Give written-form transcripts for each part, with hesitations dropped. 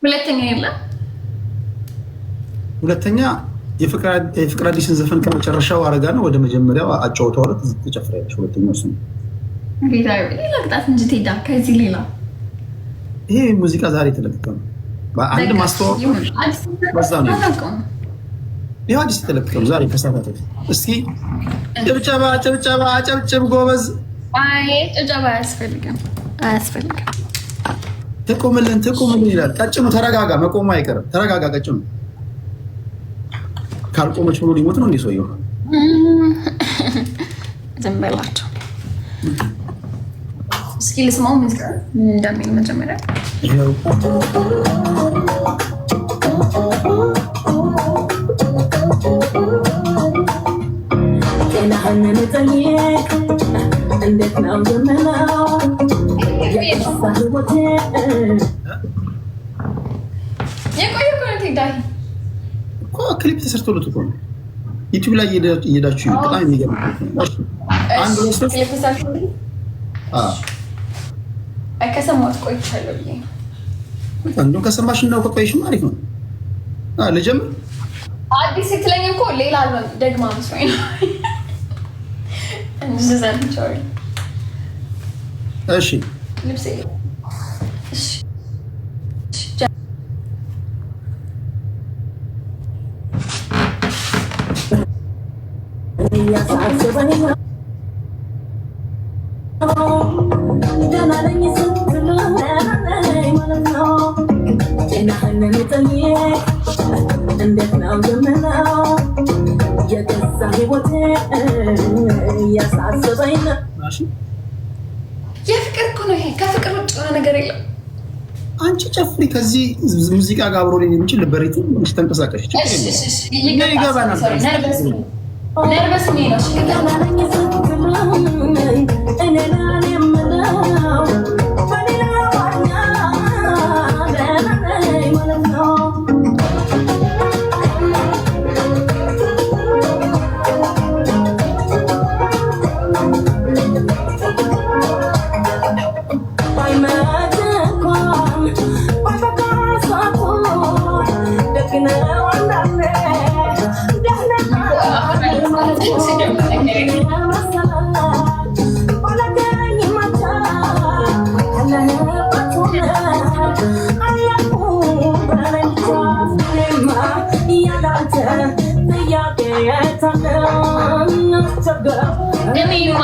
ሁለተኛ የለም። ሁለተኛ የፍቅር አዲስን ዘፈን ከመጨረሻው አረጋ ነው ወደ መጀመሪያው አጫውተዋለሁ። ትጨፍሪያለሽ። ሁለተኛው እሱ ነው። ሌላ ቅጣት እንጂ ቴዳ፣ ከዚህ ሌላ። ይሄ ሙዚቃ ዛሬ የተለቀቀ ነው። አንድ ማስተዋወቅ በዛ ነው። ይህ አዲስ የተለቀቀ ነው ዛሬ ከሰዓታት በፊት። እስኪ ጭብጨባ ጭብጨባ፣ አጨብጭብ ጎበዝ። አይ፣ ጭብጨባ አያስፈልግም፣ አያስፈልግም። ትቁምልን ትቁምልን ይላል። ቀጭኑ ተረጋጋ፣ መቆሙ አይቀርም። ተረጋጋ ቀጭኑ። ካልቆመች ብሎ ሊሞት ነው እንዲህ ሰውየው። ዝም በላቸው። እስኪ ልስማው ሙዚቃ ምን እንደሚል መጀመሪያ። ይኸው። ጤናህን መጠየቅ እንዴት ነው የምለው የገዛ ህይወቴ። የቆየ እኮ ነው ቴዳ። እኮ ክሊፕ ተሰርቶለት እኮ ነው። ዩቲዩብ ላይ እየሄዳችሁ በጣም የሚገርም ክሊፕ ነው። እሺ፣ አንድ ሁለት ሶስት። ክሊፕ ሰርቶ አዎ። አይ፣ ከሰማሁት ቆይቻለሁ ብዬ ነው። እንደውም ከሰማሽ እና ከቆየሽም አሪፍ ነው። ልጀምር። አዲስ ስትለኝ እኮ ሌላ አልበም ደግማ መስሎኝ ነው። እንደዛ ነው። እሺ። ልብሴ እሺ። እያሳሰበኝ ነው ደህና ነኝ ስትል ደህና ነኝ ማለት ነው። ጤናህን መጠየቅ እንዴት ነው የምለው የገዛ ህይወቴ እያሳሰበኝ ነው። እሺ። የፍቅር እኮ ነው ይሄ። ከፍቅር ውጭ የሆነ ነገር የለም። አንቺ ጨፍሪ። ከዚህ ሙዚቃ ጋር አብሮ ሊሆን የሚችል በ rhythm ተንቀሳቀሽ። ችግር እሺ። የለውም። እሺ፣ እኛ ይገባናል። Nervous nervous ነው። እሺ፣ ደህና ነኝ ስትል እኔ ነኝ የምለው በሌላው ደህና ነኝ ማለት ነው። ባይመች እንኳን ባይፈካ ሳቁ ደግ ነው አንዳንዴ ደህና ማለት ነው። የመሰለ ባላገኝ ማቻ ያለህበት ሆነ አለሁ በለኝ ብቻ። እኔማ ያላንተ ጥያቄ የታለ አስቸገረው እኔማ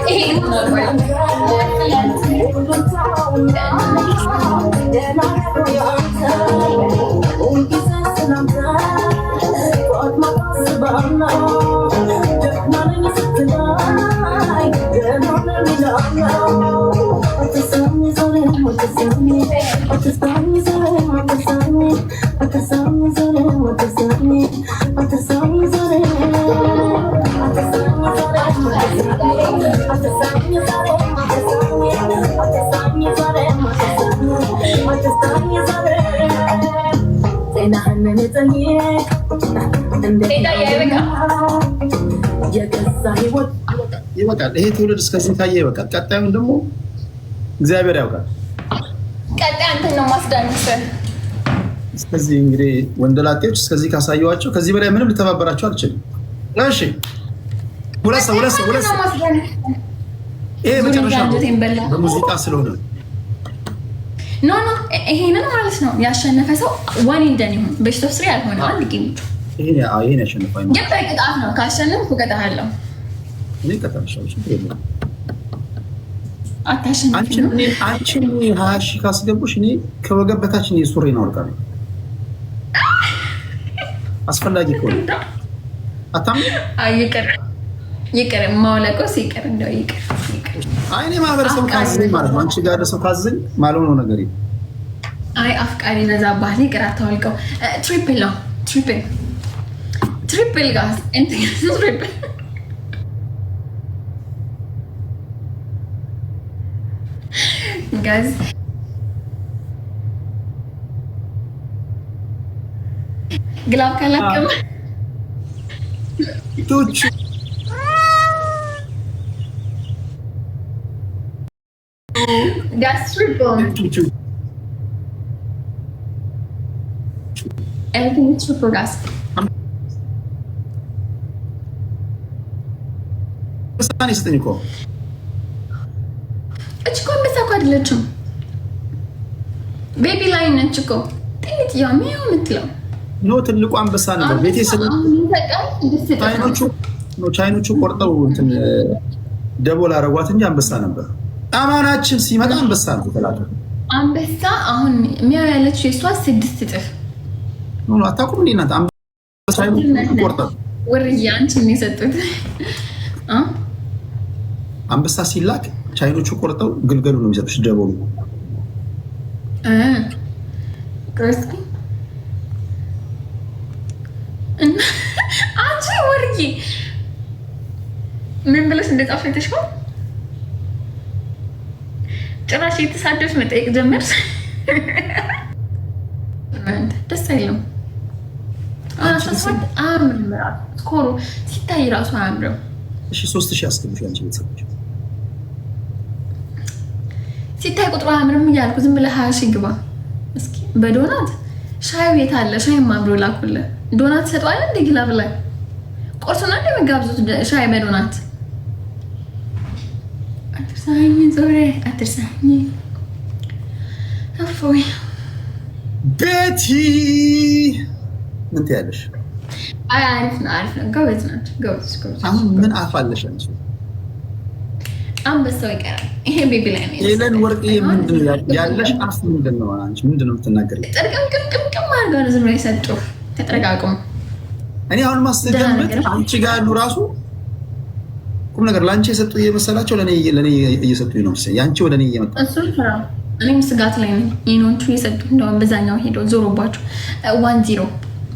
ይሄ ነው። ጤናህን መጠየቅ እንዴት ቴዳ ይበቃ። የገዛ ህይወት ይበቃል። ይሄ ትውልድ እስከዚህ ካየ ይበቃል። ቀጣዩን ደግሞ እግዚአብሔር ያውቃል። ቀጣይ አንተን ነው ማስዳንስ። እስከዚህ እንግዲህ ወንደላጤዎች እስከዚህ ካሳየኋቸው ከዚህ በላይ ምንም ልተባበራቸው አልችልም። እሺ፣ ሁለት ሰው፣ ሁለት ሰው፣ ሁለት ሰው። ይሄ መጨረሻ ነው። አንጀቴን በላ። በሙዚቃ ስለሆነ። No, no፣ ይሄንን ማለት ነው ያሸነፈ ሰው one and done ይሁን። Best of three ያልሆነ አንድ game። ይሄን ያሸንፋ። ግን በቅጣት ነው። ካሸነፍኩ እቀጣሃለሁ። እኔ እቀጣልሻለሁ። ችግር የለውም። አታሸንፍም። አንቺን 20,000 ካስገቡሽ እኔ ከወገብ በታች እኔ ሱሬን አወልቃለሁ። አስፈላጊ ከሆነ አታምንም? አይ፣ ይቅር ይቅር፣ ማውለቆስ ይቅር፣ እንደው ይቅር ይቅር። አይ፣ እኔ ማህበረሰብ ካዘኝ ማለት ነው። አንቺ ጋር ሰው ካዘኝ ማልሆነው ነገር የለም። አይ፣ አፍቃሪ በዛባት፣ ይቅር፣ አታወልቀው። Triple ነው፣ triple, triple guys፣ triple guys። Glove ካላቅም ቶቹ Guys, triple. Everything is triple, guys. አንበሳ ነው የሰጠኝ እኮ። እች እኮ አንበሳ እኮ አይደለችም። Baby lion ነች እኮ፣ ጥንጥዬዋ ሚያው የምትለው። No፣ ትልቁ አንበሳ ነበር ቤቴ ስለ ቻይኖቹ ነው፣ ቻይኖቹ ቆርጠው እንትን ደቦል አረጓት እንጂ አንበሳ ነበር። አማናችን ሲመጣ አንበሳ ነው የተላከው። አንበሳ አሁን ሚያው ያለችው የእሷ 6 እጥፍ። No፣ አታውቁም እንዴ እናንተ? አንበሳ ቻይኖቹ ቆርጠው ወርዬ አንቺን ነው የሰጡት። አንበሳ ሲላክ ቻይኖቹ ቆርጠው ግልገሉ ነው የሚሰጡሽ፣ ደቦሉ። እስኪ አንቺ ወርዬ ምን ብለሽ እንደጻፍሽ አይተሽዋል? ጭራሽ የተሳደብሽ መጠየቅ ጀመርሽ። ደስ አይልም። 17 አያምርም። እራሱ score ኡ ሲታይ ራሱ አያምርም። እሺ፣ 3000 አስገቡሽ አንቺ ቤተሰቦች። ሲታይ ቁጥሩ አያምርም እያልኩ ዝም ብለህ 20,000 ግባ እስኪ። በዶናት ሻዩ የት አለ? ሻይም አብሮ ላኩልህ። ዶናት ሰጠዋል እንደ glove ላይ ቆርሶና እንደሚጋብዙት ሻይ በዶናት። አትርሳኝ ዞሬ አትርሳኝ እፎይ። ቤቲ ምን ትያለሽ? አይ አሪፍ ነው፣ አሪፍ ነው። ጎበዝ ናቸው። ጎበዝ ጎበዝ። አሁን ምን አፍ አለሽ አንቺ? አንበሳው ይቀራል። ይሄ baby lion ነው። ሄለን ወርቅዬ ምንድን ነው ያለሽ አፍ ምንድን ነው? አንቺ ምንድን ነው የምትናገሪው? ጥርቅም ቅም ቅም አድርገው ነው ዝም ብለው የሰጡህ። ተጠረቃቅሙ። እኔ አሁን ማስገምት አንቺ ጋር ያሉ ራሱ ቁም ነገር ለአንቺ የሰጡ እየመሰላቸው ለእኔ እየሰጡኝ ነው መሰለኝ። የአንቺ ወደ እኔ እየመጣ እሱን ፍራ። እኔም ስጋት ላይ ነኝ። የኔዎቹ የሰጡት እንደውም በዛኛው ሄዶ ዞሮባቸው 1-0፣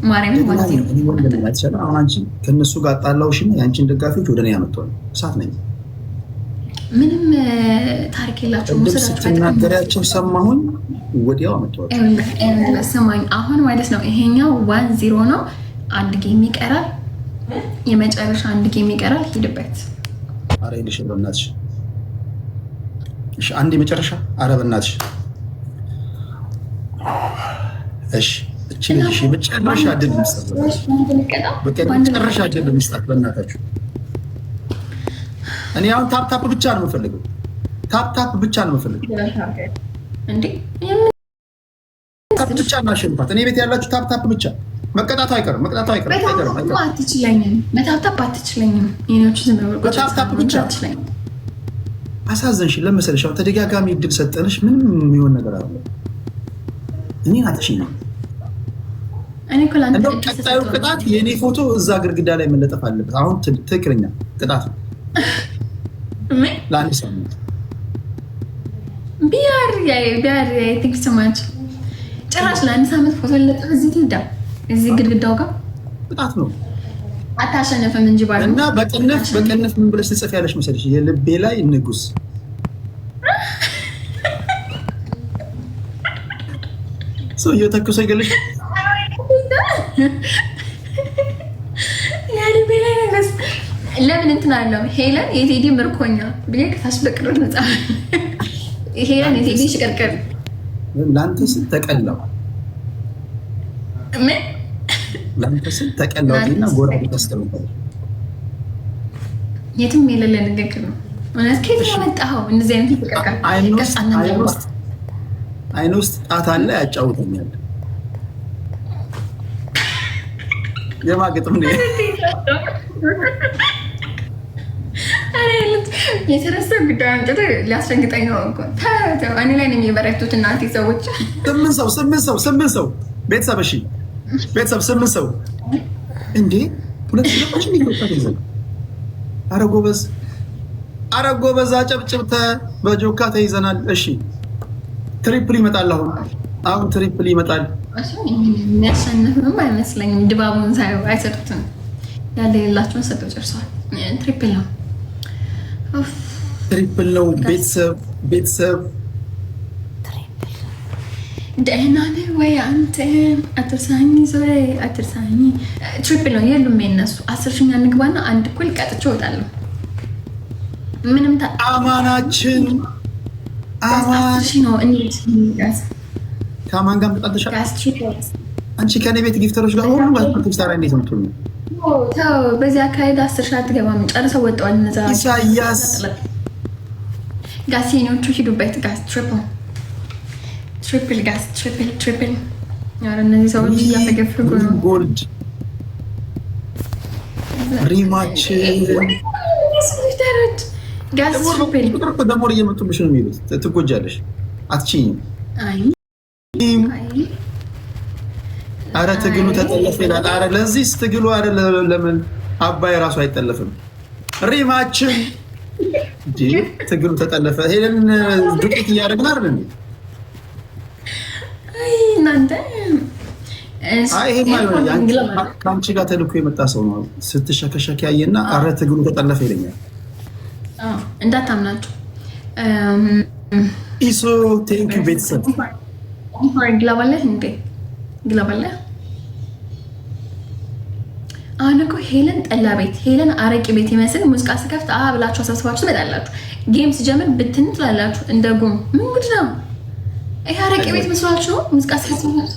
ማርያምን 1-0። አሁን አንቺ ከእነሱ ጋር ጣላውሽና የአንቺን ደጋፊዎች ወደ እኔ ያመጣዋል። እሳት ነኝ። ምንም ታሪክ የላቸውም። ቅድም ስትናገሪያቸው ሰማሁኝ፣ ወዲያው አመጣዋል። ስማኝ አሁን ማለት ነው ይሄኛው 1-0 ነው። አንድ game ይቀራል። የመጨረሻ አንድ game ይቀራል። ሂድበት። አረ ሄድሽ በእናትሽ። እሺ አንድ የመጨረሻ፣ አረ በእናትሽ። እሺ እቺ ልጅ የመጨረሻ ድል ምስጣት፣ በቃ የመጨረሻ ድል ምስጣት በእናታችሁ። እኔ አሁን tap tap ብቻ ነው የምፈልገው። Tap tap ብቻ ነው የምፈልገው። እንዴ? Tap ብቻ እናሸንፋት። እኔ ቤት ያላችሁ tap tap ብቻ። መቀጣቱ አይቀርም፣ መቀጣቱ አይቀርም፣ አይቀርም፣ አይቀርም። አትችለኝም፣ በ tap tap አትችለኝም። የኔዎቹ ዝም ብለው በ tap tap ብቻ። አትችለኝም። አሳዘንሽ። ለመሰለሽ አሁን ተደጋጋሚ እድል ሰጠንሽ፣ ምንም የሚሆን ነገር አለ። እኔን አትችይም። እኔ እኮ ለአንተ እንደው እድል ቀጣዩ ተሰጥቶ ነው። ቅጣት የእኔ ፎቶ እዛ ግድግዳ ላይ መለጠፍ አለበት። አሁን ትክክለኛ ቅጣት ነው። ምን? ለአንድ ሳምንት። ቢያር ቢያር፣ thank so much። ጭራሽ ለአንድ ሳምንት ፎቶ ልለጥፍ እዚህ ትሄዳ እዚህ ግድግዳው ጋር። ቅጣት ነው። አታሸንፍም እንጂ ባሉ እና በቅንፍ በቅንፍ ምን ብለሽ ትጽፍ ያለሽ መሰለሽ? የልቤ ላይ ንጉስ። ሰውዬው ተኩሶ ይገልሽ። የልቤ ላይ ንጉስ ለምን እንትን አለው? ሄለን የቴዲ ምርኮኛ ብዬ ከታች በቅርብ መጽሐፍ ሄለን የቴዲ ሽቅርቅር። ለአንተ ስል ተቀላው። ምን? ለአንተ ስል ተቀላው እና ጎራ ታስቀምጣለሽ። የትም የሌለ ንግግር ነው። እውነት ከየት ነው ያመጣኸው? እንደዚህ አይነት ፍቅር አይን ውስጥ ጣት አለ ያጫውተኛል። የማግጥም ነው። የተረሳ ጉዳይ አምጥቶ ሊያስደንግጠኝ ነው እኮ። ተው፣ እኔ ላይ ነው የሚበረቱት እናቴ ሰዎች። ስምንት ሰው፣ ስምንት ሰው፣ ስምንት ሰው ቤተሰብ፣ እሺ ቤተሰብ ስምንት ሰው። እንዴ ሁለት ሰዎች እንዲወጣ ይዘን። አረ ጎበዝ፣ አረ ጎበዝ፣ አጨብጭብተ በጆካ ተይዘናል። እሺ triple ይመጣል። አሁን አሁን triple ይመጣል። የሚያሸንፍም አይመስለኝም። ድባቡን ሳየው አይሰጡትም። ያለ የሌላቸውን ሰጠው ጨርሰዋል። Triple ነው። Triple ነው። ቤተሰብ፣ ቤተሰብ። ደህና ነህ ወይ አንተ? አትርሳኝ ዞሬ አትርሳኝ። Triple ነው። የሉም የነሱ 10 ሺኛ እንግባና አንድ እኩል ቀጥቼ እወጣለሁ። ምንም አማናችን 10,000 ነው። እንዴት ከማን ጋር ተጣልተሻል? አንቺ ከኔ ቤት gifter ኦች ጋር ሁሉ ጋር ታዲያ እንዴት ነው የምትሆኚው? ተው፣ በዚህ አካሄድ 10,000 አትገባም። ጨርሰው ወጥተዋል። እነዛ ኢሳያስ Guys የኔዎቹ ሂዱበት። Guys, triple, triple, guys, triple, triple። ኧረ እነዚህ ሰዎች እያፈገፈጉ ነው። ጎልድ ሪማች። Guys, triple. ደሞር እየመጡብሽ ነው የሚሉት። ትጎጃለሽ፣ አትችይም። አረ ትግሉ ተጠለፈ ይላል። አረ ለዚህስ ትግሉ፣ አረ ለምን አባይ ራሱ አይጠለፍም? ሪማችን ትግሉ ተጠለፈ። ሄደን ዱቄት እያደረግን አይደል እንዴ? እናንተ ከአንቺ ጋር ተልኮ የመጣ ሰው ነው። ስትሸከሸክ ያየና አረ ትግሉ ተጠለፈ ይለኛል። እንዳታምናቸው። ኢሶ thank you ቤተሰብ። Glove አለ እንዴ? Glove አለ። አሁን እኮ ሄለን ጠላ ቤት፣ ሄለን አረቂ ቤት ይመስል ሙዚቃ ስከፍት አ ብላችሁ አሳስባችሁ ትመጣላችሁ። Game ሲጀምር ብትን ትላላችሁ እንደ ጉም። ምን ጉድ ነው ይሄ? አረቂ ቤት መስሏችሁ ሙዚቃ ስከፍት።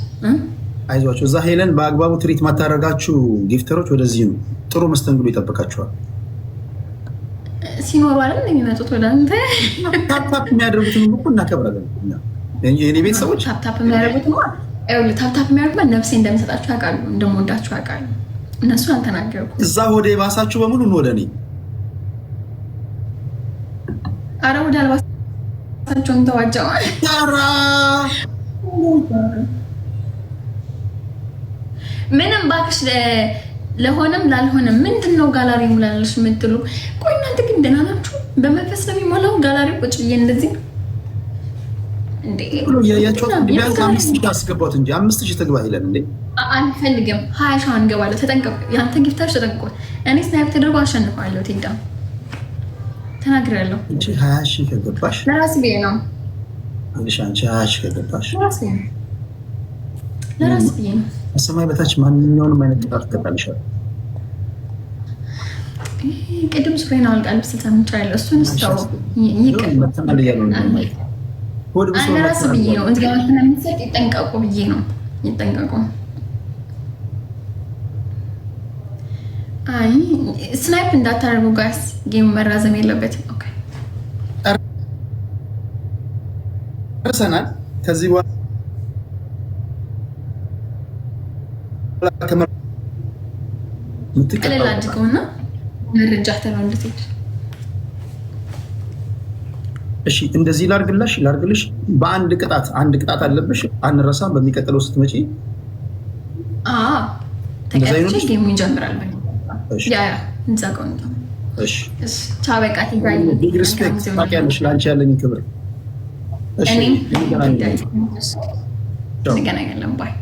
አይዟቸው። እዛ ሄለን በአግባቡ treat ማታደርጋችሁ gifter ኦች ወደዚህ ነው። ጥሩ መስተንግዶ ይጠብቃችኋል። ሲኖሩ አይደል የሚመጡት ወደ አንተ። Tap tap የሚያደርጉትን እኮ እናከብራለን። የኔ ቤተሰቦች Tap tap የሚያደርጉት፣ tap tap የሚያደርጉት ነፍሴ እንደምሰጣችሁ ያውቃሉ፣ እንደምወዳችሁ ያውቃሉ። እነሱ አልተናገርኩም። እዛ ወደ የባሳችሁ በሙሉ ወደ እኔ። አረ ወደ አልባሳቸውን ተዋጀዋል። ኧረ ምንም ባክሽ፣ ለሆነም ላልሆነም ምንድን ነው ጋላሪ ሙላለሽ የምትሉ? ቆይ እናንተ ግን ደህና ናችሁ? በመንፈስ ነው የሚሞላው ጋላሪ ቁጭ ብዬ እንደዚህ እንዴ? እያያቸዋት ቢያንስ 5,000 አስገባት እንጂ 5,000 ትግባ ይለን እንዴ። አንፈልግም። 20,000 እንገባለሁ። ተጠንቀቁ። የአንተ gifter ኦች ተጠንቀቁ። እኔ snipe ተደርጎ አሸንፈዋለሁ። ቴዳ ተናግሬያለሁ። አንቺ 20,000 ከገባሽ ለራስ ብዬ ነው። አንቺ 20,000 ከገባሽ ለራስ ብዬ ነው። ከሰማይ በታች ማንኛውንም አይነት ቅጣት እቀጣልሻለሁ። ቅድም ሱሬን አውልቃ ልብስ ሰምቻለሁ። እሱን ስተው ይቅር ለራስ ብዬ ነው። እዚህ ጋር ስለሚሰጥ ይጠንቀቁ ብዬ ነው። ይጠንቀቁ። አይ snipe እንዳታደርጉ guys፣ game መራዘም የለበትም። Okay. ጨርሰናል። ከዚህ በኋላ ቀለል አድርገውና መረጃ ተለው እንድትሄድ። እሺ እንደዚህ ላርግልሽ ላርግልሽ። በአንድ ቅጣት፣ አንድ ቅጣት አለብሽ፣ አንረሳም። በሚቀጥለው ስትመጪ ተቀጥቼ game ኡ ይጀምራል። Yeah, እንዘጋው። ቻው በቃ። Big respect፣ ታውቂያለሽ ለአንቺ ያለኝ ክብር። እንገናኛለን። Bye.